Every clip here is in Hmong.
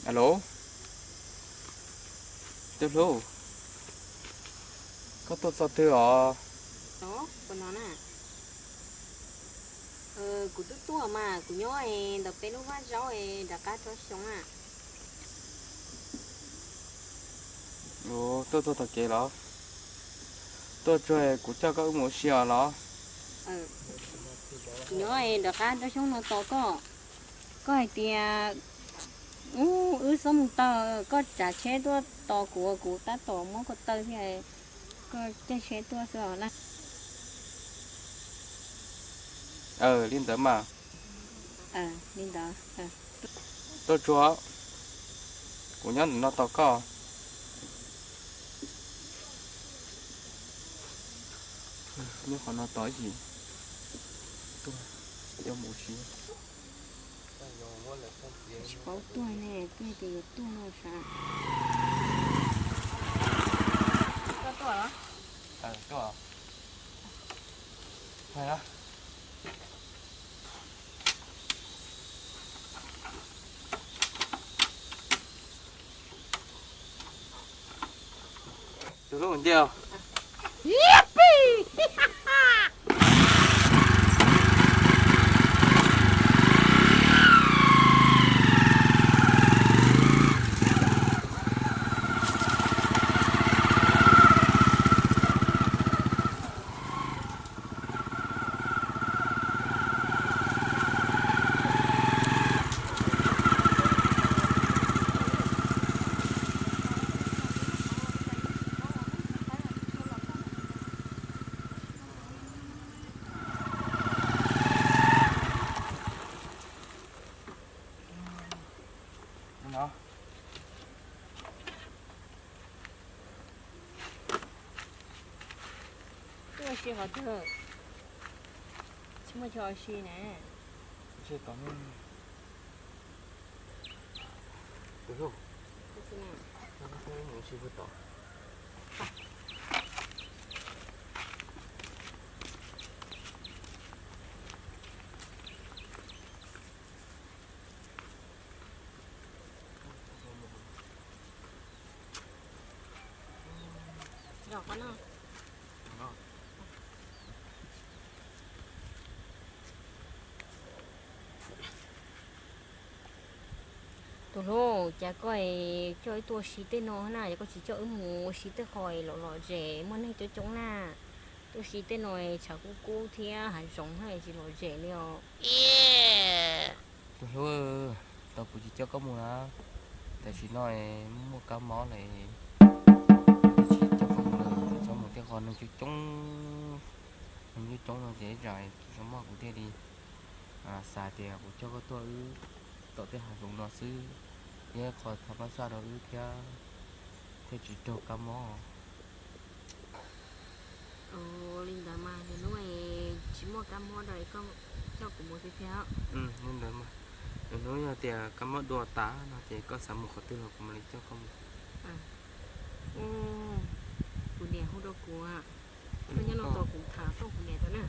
Alo, Tub Hlub, koj tuaj txog twg os? Kuv twb tuaj mas, kuv nyob ntawm peb lub vaj zaub rov qab rau xyoo a. Tuaj txog tom kev los? Tuaj tsuag kuv coj koj wb mus ua si os los? Kuv nyob rov qab rau xyoo no tos koj. Koj hais tias wb xob mus taw, koj tsav tsheb tuaj tos kuv, kuv tab tom muab ko taw thiab, koj caij tsheb tuaj xwb os na. Li ntawd mas. Li ntawd. Tuaj tsuag, kuv nyob ntawm no tos koj. Nyob qhov no tos ib chim, tuaj coj mus ua si. Tsis paub tuaj ne, twb tias yuav tuaj no sav. Koj tuaj los? Tuaj. Tus hlub ntiag. Tuaj ua si qhov twg? Tsis muaj chaw ua si ne. Tus hlub, cas koj coj wb tuaj ua si tej no na, yog koj tsis coj wb mus ua si tej qho lom lom zem muaj neeg coob coob na. Tuaj ua si tej no tshav kub kub thiab hav zoov na tsis lom zem li os. Tus hlub, tau kuv tsis coj koj mus na, tam sim no muaj kab mob lawm, tsis coj koj mus lawm, coj mus tej qho neeg coob coob, neeg coob coob no ces ib tsam tsis zoo mog kuv thiaj li xav tias kuv coj koj tuaj wb tom tej hav zoov no xwb, thiab qhov thab mab xaj rau wb thiab, thiaj tsis raug kab mob. Li ntawd mas nws hnub tsis muaj kab mob rau koj coj kuv mus tiag tiag. Li ntawd mas, nws hnub yog tias kab mob dua tas no ces koj xav mus qhov twg los kuv mam li coj koj mus. Kuv niam hu rau kuv, koj nyob no tos kuv tham tau kuv niam tau na.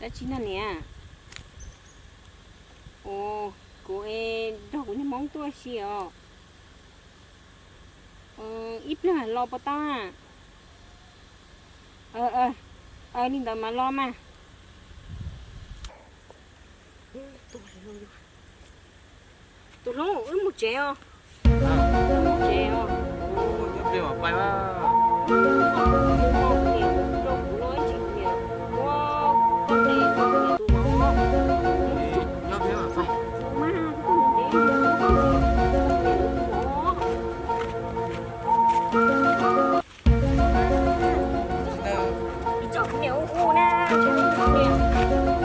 Dab tsi no niam? Kuv nrog kuv niag hmoob tuaj si os. Ib pliag los puas tau na? Li ntawd mas los mas. Tus hlub, wb mus tsev os. Wb mus tsev os.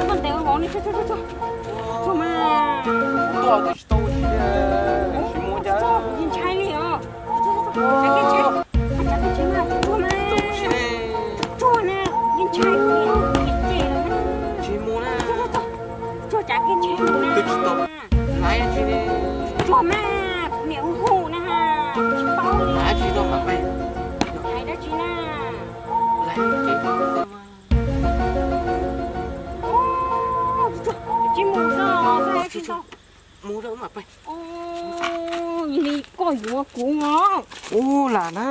Koj ntes ua vov ni, tso, tso, tso, tso mas. Tuaj twb tsis tau ua si li, tsis mus cas. Tsis ntshai li os. Tso, tso, tso, tso, tso, tso mas, tso mas. Ua li koj yuav kuv os. Ua lam na.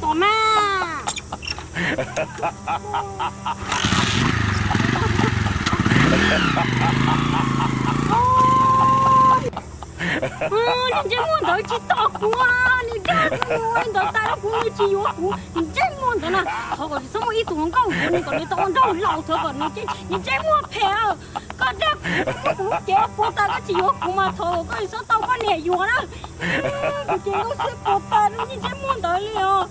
Tom mas. Niag ntsej muag ntawd tsis tos kuv, nws dag kuv ua li ntawd tas kuv, nws tsis yuav kuv. Niag ntsej muag ntawd na, thov kom tsis txhob muaj ib tug hluas nkauj yuav nws kom nws tau ua nraug laus, thov kom nws, niag ntsej muag phem. Koj dag kuv, kuv lub cev puas tas koj tsis yuav kuv mas thov kom koj tsis txhob tau poj niam yuav na. Kuv ces nkauj xwb puas tas niag ntsej muag ntawd li os.